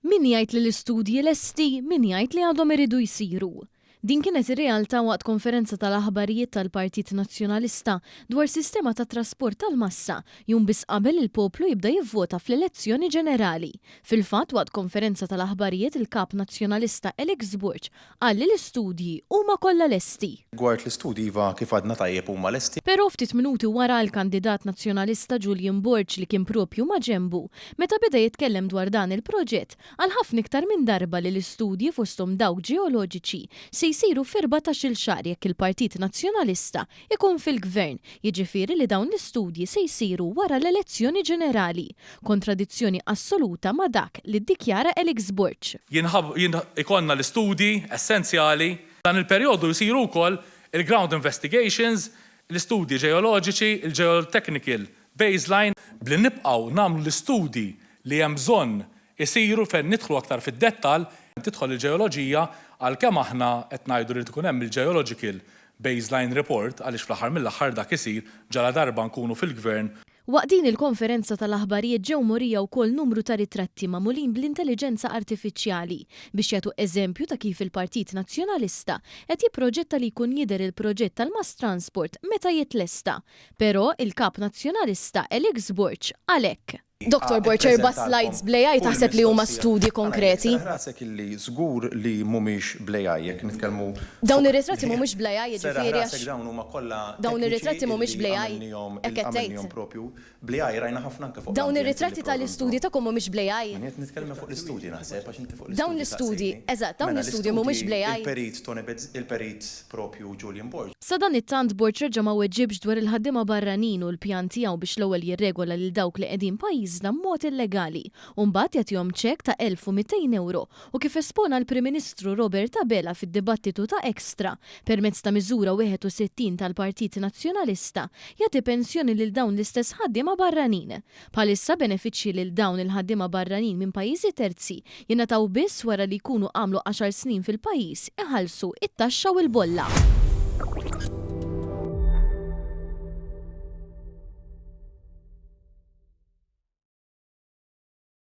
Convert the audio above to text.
Min jgħid li l-istudji lesti, min jgħid li għadhom iridu jsiru. Din kienet ir-realtà waqt konferenza tal-aħbarijiet tal-Partit Nazzjonalista dwar sistema ta' trasport tal-massa jum biss qabel il-poplu jibda jivvota fl-elezzjoni ġenerali. Fil-fatt waqt konferenza tal-aħbarijiet il-Kap Nazzjonalista Alex Borg Qal li l-istudji huma kollha lesti. Rigward l-istudji iva kif għadna tajjeb huma lesti. Però ftit minuti wara l-kandidat Nazzjonalista Julian Borg li kien propju maġenbu meta beda jitkellem dwar dan il-proġett qal ħafna iktar minn darba li l-istudji fosthom dawk ġeoloġiċi se jsiru f'erbatax-il xahar jekk il-Partit Nazzjonalista ikun fil-Gvern, jiġifieri li dawn l-istudji se jsiru wara l-elezzjoni ġenerali, kontradizzjoni assoluta ma' dak li ddikjara Alex Borg. Ikollna l-istudji essenzjali. Dan il-perjodu jsiru wkoll il-ground investigations, l-istudji ġeoloġiċi, il-geotechnical baseline. Bli nibqgħu nagħmlu l-istudji li hemm bżonn isiru fejn nidħlu aktar fid-dettall, tidħol il-ġeoloġija għalkemm aħna qed ngħidu li jrid ikun hemm il-geological baseline report għaliex fl-aħħar mill-aħħar dak isir ġaladarba nkunu fil-Gvern. Waqt din il-konferenza tal-aħbarijiet ġew murija wkoll numru ta' ritratti magħmulin bl-intelliġenza artifiċjali biex jagħtu eżempju ta' kif il-Partit Nazzjonalista qed jipproġetta li jkun jidher il-proġett tal-mass transport meta jitlesta. Però, il-Kap Nazzjonalista Alex Borg qal hekk. Dottor Borg, erba' slides bl-AI Kull taħseb li huma mistoqsija. studji Ara, jekk konkreti? serraħ rasek illi żgur li mhumiex bl-AI, jekk nitkellmu Dawn fuq ir-ritratti mhumiex bl-AI Serraħ jiġifieri rasek għax dawn huma kollha dawn tekniċi ir-ritratti mhumiex illi bl-AI? għamilnihom Hekk qed tgħid? għamilnihom propju bl-AI rajna ħafna anke fuq Dawn l-ambjent illi ir-ritratti propju tal-istudji intom. tagħkom mhumiex bl-AI? Mela qed nitkellmu fuq l-istudji naħseb għax inti fuq Dawn l-istudji l-istudji, saqsejtni. eżatt, dawn Mela l-istudji mhumiex l-istudji bl-AI? il-perit Tony Bez il-perit propju Julian Borg. Sadanittant Borg reġa' ma weġibx dwar il-ħaddiema barranin u l-pjan tiegħu biex l-ewwel jirregola lil dawk li qegħdin pajjiżna b'mod illegali u mbagħad jagħtihom ċekk ta' 1,200 ewro u kif espona l-Prim Ministru Robert Abela fid-dibattitu ta' Extra permezz ta' miżura 61 tal-Partit Nazzjonalista jagħti pensjoni lil dawn l-istess ħaddiema barranin. Bħalissa benefiċċji lil dawn il-ħaddiema barranin minn pajjiżi terzi jingħataw biss wara li jkunu għamlu għaxar snin fil-pajjiż iħallsu t-taxxa u l-bolla.